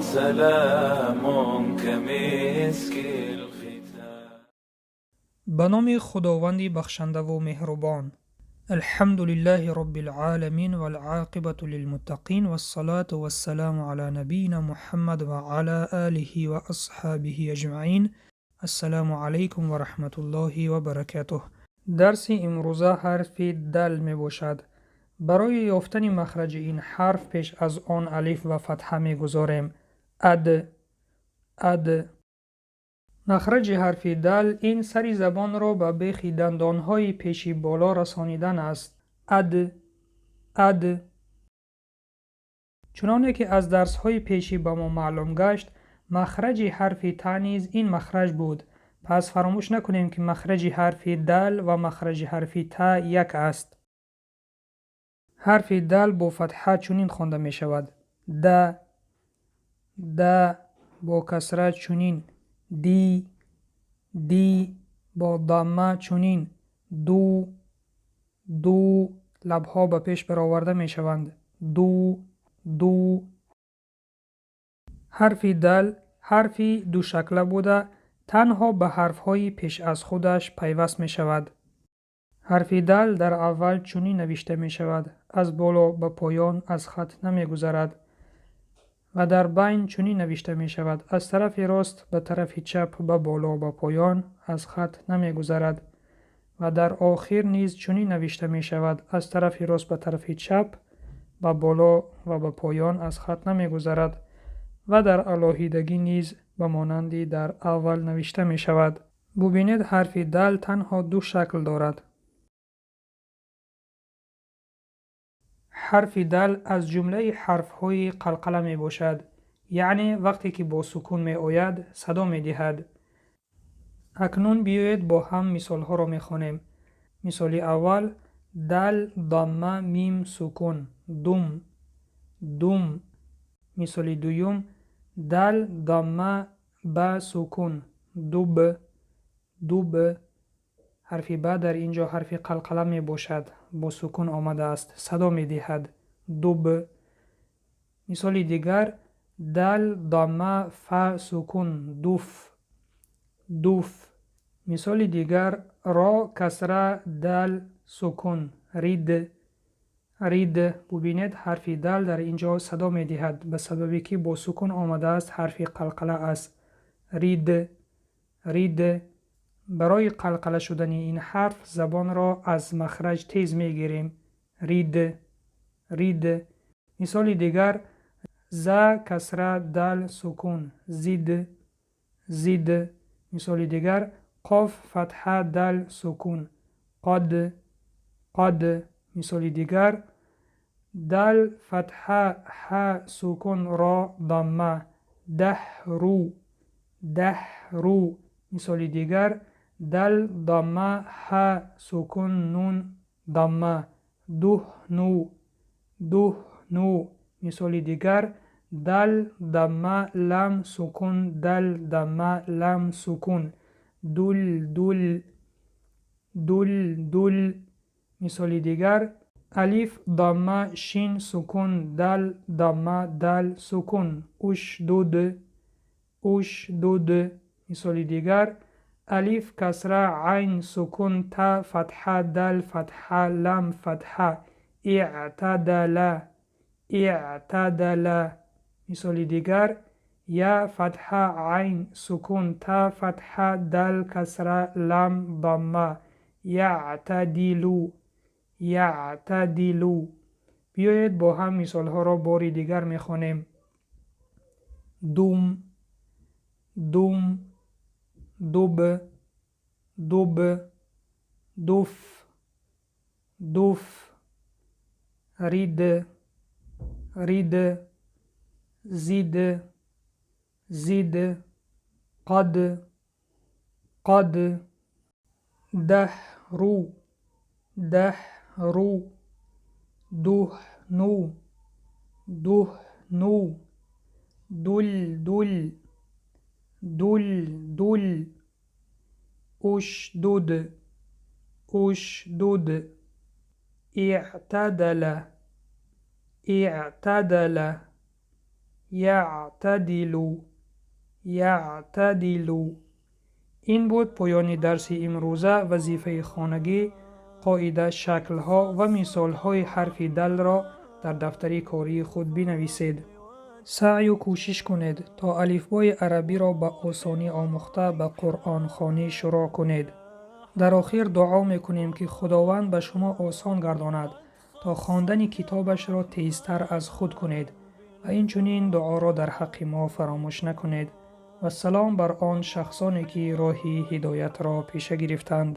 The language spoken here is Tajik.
سلام كمسك الختام. Ба номи Худованди бахшандаву меҳрубон. Алҳамду лиллаҳи роббил оламин вал оқибату лилмуттақин вассалату вассаламу ала набийина Муҳаммад ва ала олиҳи ва асҳобиҳи аҷмаин. Ассалому алайкум ва раҳматуллоҳи ва баракатуҳ. Дарси имрӯза ҳарфи дал мебошад. Барои ёфтани махраҷи ин ҳарф пеш аз он алиф ва фатҳа мегузорем. Ад, ад. Махраҷи ҳарфи дал ин сари забонро ба бехи дандонҳои пеши боло расонидан аст. Ад, ад. Чуноне ки аз дарсҳои пешӣ ба мо маълум гашт, махраҷи ҳарфи та низ ин махраҷ буд. Пас фаромӯш накунем, ки махраҷи ҳарфи дал ва махраҷи ҳарфи та як аст. Ҳарфи дал бо фатҳа чунин хонда мешавад: да, да, бо касра чунин: ди, ди, бо дамма чунин: ду, ду. Лабҳо ба пеш бароварда мешаванд: ду, ду. Ҳарфи дал ҳарфи душакла буда, танҳо ба ҳарфҳои пеш аз худаш пайваст мешавад. Ҳарфи дал дар аввал чунин навишта мешавад, аз боло ба поён аз хат намегузарад, ва дар байн чунин навишта мешавад, аз тарафи рост ба тарафи чап, ба боло ба поён аз хат намегузарад, ва дар охир низ чунин навишта мешавад, аз тарафи рост ба тарафи чап, ба боло ва ба поён аз хат намегузарад, ва дар алоҳидагӣ низ ба монанди дар аввал навишта мешавад. Бубинед, ҳарфи дал танҳо ду шакл дорад. Ҳарфи дал аз ҷумлаи ҳарфҳои қалқала мебошад, яъне вақте ки бо сукун меояд, садо медиҳад. Акнун биёед бо ҳам мисолҳоро мехонем. Мисоли аввал: дал дамма мим сукун, дум, дум. Мисоли дуюм: дал дамма ба сукун, дуб, дуб. Ҳарфи ба дар ин ҷо ҳарфи қалқала мебошад, бо сукун омадааст, садо медиҳад: дуб. Мисоли дигар: дал дамма фа сукун, дуф, дуф. Мисоли дигар: ро касра дал сукун, рид, рид. Бубинед, ҳарфи дал дар ин ҷо садо медиҳад, ба сабабе ки бо сукун омадааст, ҳарфи қалқала аст. Рид, рид. Барои қалқала шудани ин ҳарф забонро аз махраҷ тез мегирем. Рид, рид. Мисоли дигар: за касра дал сукун, зид, зид. Мисоли дигар: қоф фатҳа дал сукун, қад, қад. Мисоли дигар: дал фатҳа ҳа сукун ро дамма, даҳру, даҳру. Мисоли дигар: дал дамма ҳа сукун нун дамма, дуҳну, дуҳну. Мисоли дигар: дал дамма лам сукун дал дамма лам сукун, дул дул, дул дул. Мисоли дигар: алиф дамма шин сукун дал дамма дал сукун, ушдуд, ушдуд. Мисоли дигар: алиф касра айн сукун та фатҳа дал фатҳа лам фатҳа, иътадала, иътадала. Мисоли дигар: я фатҳа айн сукун та фатҳа дал касра лам дамма, яътадилу, яътадилу. Биёед бо ҳам мисолҳоро бори дигар мехонем. Дум, дум, дуб, дуб, дуф, дуф, рид, рид, зид, зид, қад, қад, даҳру, даҳру, дуҳну, дуҳну, дул дул, дул дул, ушдуд, ушдуд, иътадала, иътадала, Яътадилу, яътадилу. Ин буд поёни дарси имрӯза. Вазифаи хонагӣ: қоида, шаклҳо ва мисолҳои ҳарфи далро дар дафтари кории худ бинависед. Саъю кӯшиш кунед, то алифбои арабиро ба осонӣ омӯхта, ба қуръонхонӣ шурӯъ кунед. Дар охир дуо мекунем, ки Худованд ба шумо осон гардонад, то хондани китобашро тезтар аз худ кунед, ва инчунин дуоро дар ҳаққи мо фаромӯш накунед. Вассалом бар он шахсоне, ки роҳи ҳидоятро пеша гирифтанд.